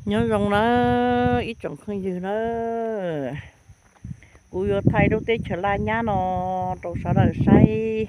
Nyob zoo na ib tsoom phooj ywg na, kuv yuav thaij lub teb chaws laj nyab no rau sawv daws saib,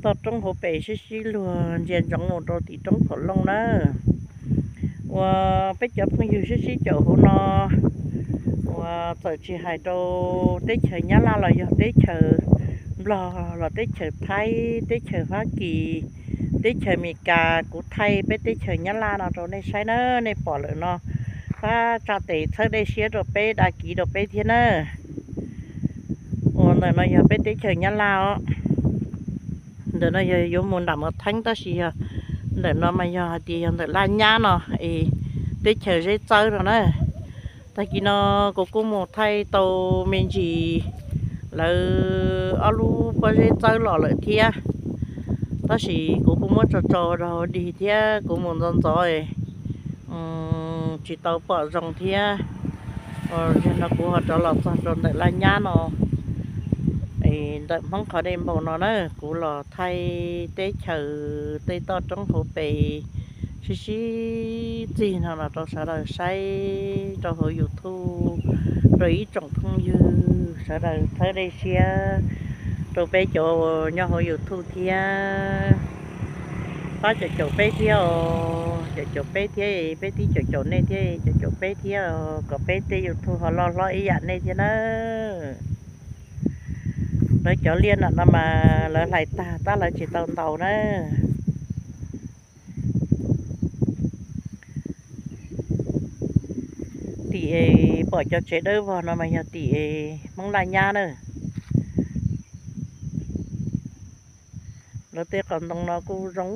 toj roob hauv pes sib sib luag ntsia ntsoov mus rau tim roob Phom Looj na. Uas peb cov phooj ywg sib sib caum hauv no, uas txawm tsis hais rau teb chaws Nyab Laj los yog teb chaws Nplog los teb chaws Thaib, teb chaws Fab Kis, teb chaws Amelikas, kuv thaij peb teb chaws Nyab Laj no rau nej saib na. Nej pom lawm no, pab tsa tes txhawb dej siab rau peb, da kiv rau peb thiab na. Uas ntawm no yog peb teb chaws Nyab Laj os. Ntawm no yog yuav mus nram Mos Theeb, tab sis yog ntawm no mas yog hais tias yog ntawm laj nyab no es teb chaws Zeb Txawb no na. Tag kis no kuv kuj mus thaij tau me ntsis lawv ob lub pob zeb txawb los lawm thiab, tab sis kuv kuj muab tso tso rau hauv dig thiab kuv mus ntxov ntxov tsis tau pom zoo thiab. Zaum no kuv ho rov los txog rau ntawm laj nyab no, ntawm Hmoob qhov dej npau no na, kuv los thaij teb chaws tej toj roob hauv pes sib sib txig no los rau sawv daws saib rau hauv YouTube, rau ib tsoom phooj ywg sawv daws txhawb dej siab rau peb cov nyob hauv YouTube thiab. Pab caum caum peb thiab os, caum caum peb thiab, peb twb caum caum nej thiab, caum caum peb thiab os, kom peb tej YouTube ho loj hlob ib yam nej thiab na. Lawv cov liaj no no mas lawv hlais tag tab lawv tsis tau ntaus na. Tim es pom cov tsev dawb vog no mas yog tim es Hmoob laj nyab na. Lawv tej qhov ntoo no kuj zoo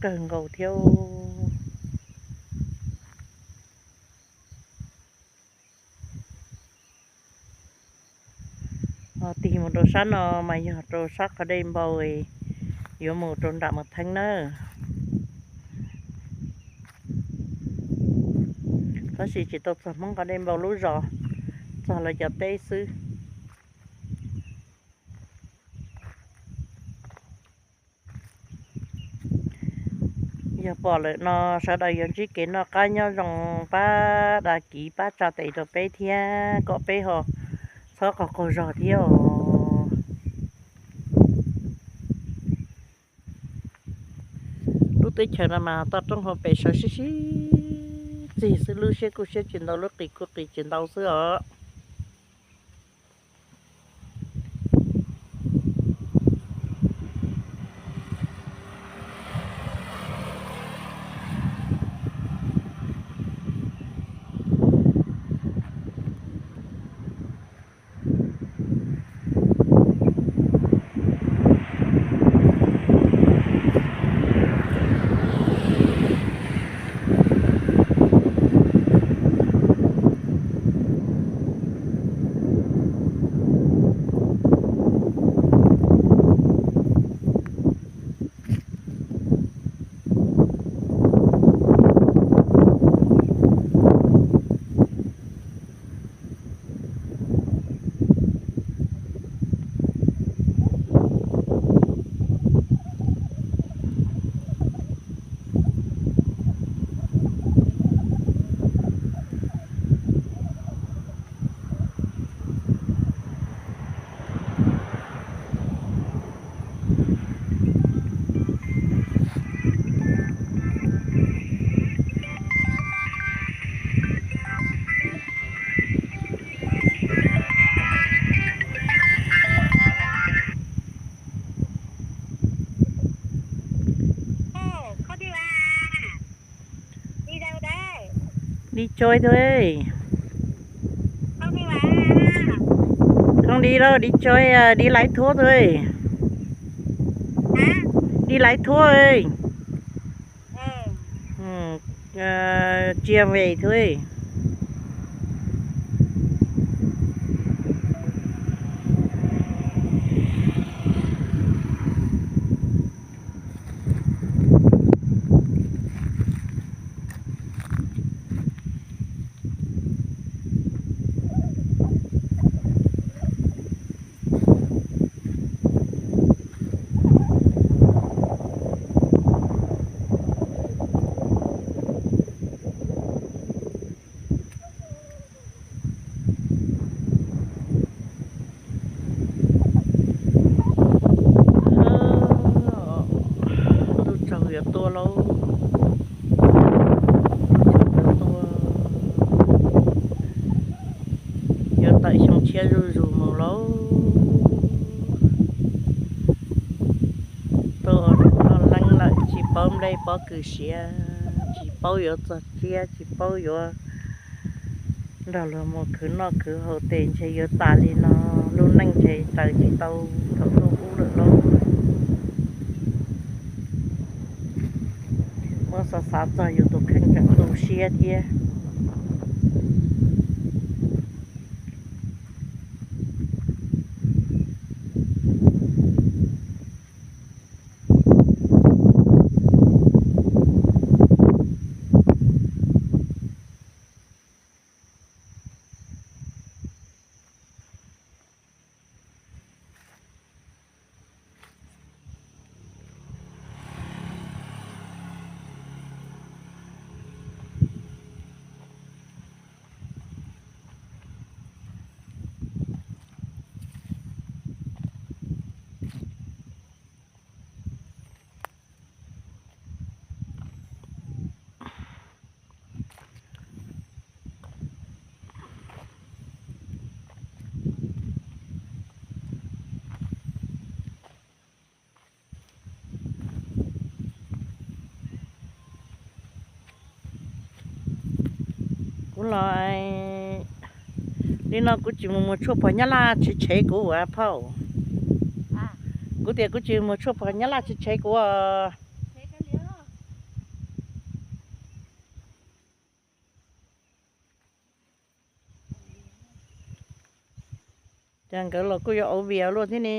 kawg nkaus thiab. Ho tig mus rau sab no mas yog rau sab qhov dej npau, yuav mus rau nram Mos Theeb na. Tab sis tsis tau txog Hmoob qhov dej npau lub zos, txog lawv cov teb xwb. Yog pom lawm no sawv daws yuav ntsib kev noj qab nyob zoo, pab da kiv pab tsa tes rau peb thiab kom peb ho txhob qaug qaug zog thiab os. Lub teb chaws no mas toj roob hauv pes sawv sib sib txig xwb, lub siab kuj siab tsis ntau, lub qis kuj qis tsis ntau xwb os. Đi chơi thôi. Không đi đâu, đi chơi, à, đi lái thuốc thôi. Đi lái thuốc thôi. Ừ, ờ, chia về thôi. Pob kws siav, tsis paub yuav txog tsiab, tsis paub yuav nrog luag mus khwv noj khwv haus, tes ntshe yuav tas li no, lub neej ntshe raws tsis tau thaum ub lawm lauj. Muab xav xav txog yus tus kheej tseem tu siab thiab. Kuv los li no kuv tsis mus, mus tshuaj pog Nyab Laj tsis tshev kuv as phauj. Kuv tias kuv tsis mus tshuaj pog Nyab Laj tsis tshev kuv. Ces nkawd los kuj yuav ua vias luaj thiab ne.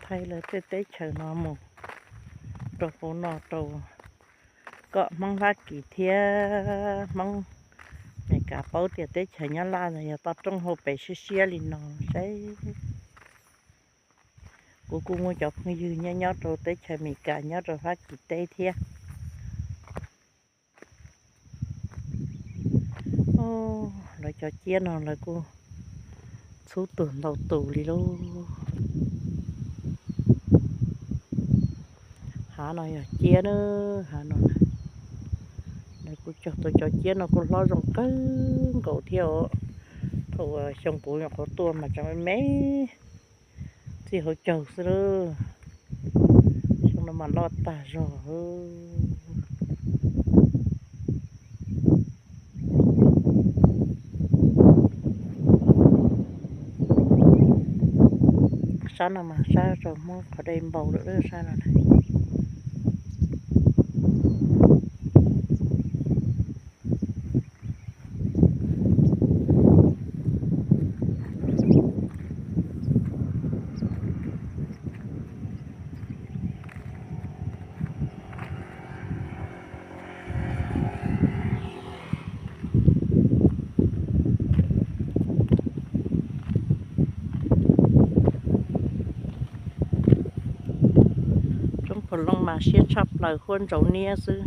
Thaij lawv tej teb chaws no mus rau hauv no rau kom Hmoob Fab Kis thiab Hmoob Meskas paub tias teb chaws Nyab Laj yog toj roob hauv pes siab siab li no saib. Kuv kuj muaj cov phooj ywg nyob nyob rau teb chaws Amelikas nyob rau Fab Kis teb thiab. Lawv cov ciab no lawv kuj txhub tus ntau tus li lauj. Hav no yog ciab na, hav no. Lawv kuj cog tau cov ciab no kuj hlob zoo kawg nkaus thiab os. Thaum xyoo kuv nyuam qhuav tuaj mas tseem me me txij hauv caug xwb lauj. Xyoo no mas loj tag zog. Sab no mas sab rau Hmoob qhov dej npau lawm sab no. Roob Pha Looj mas siab tshaj plaws huab ntsaus niab xwb.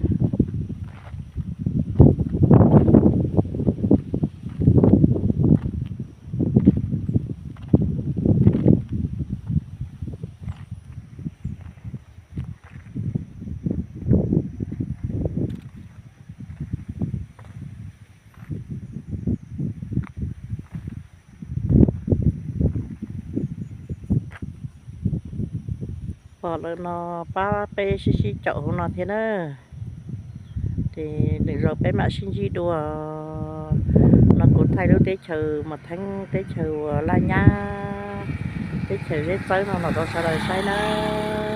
Pom lawm no pab peb sib sib caum hauv no thiab na. Ces lwm zaus peb mam sib ntsib dua. No kuv thaij lub teb chaws Mas Theeb, teb chaws uas laj nyab, teb chaws zeb txawb no los rau sawv daws saib nawb.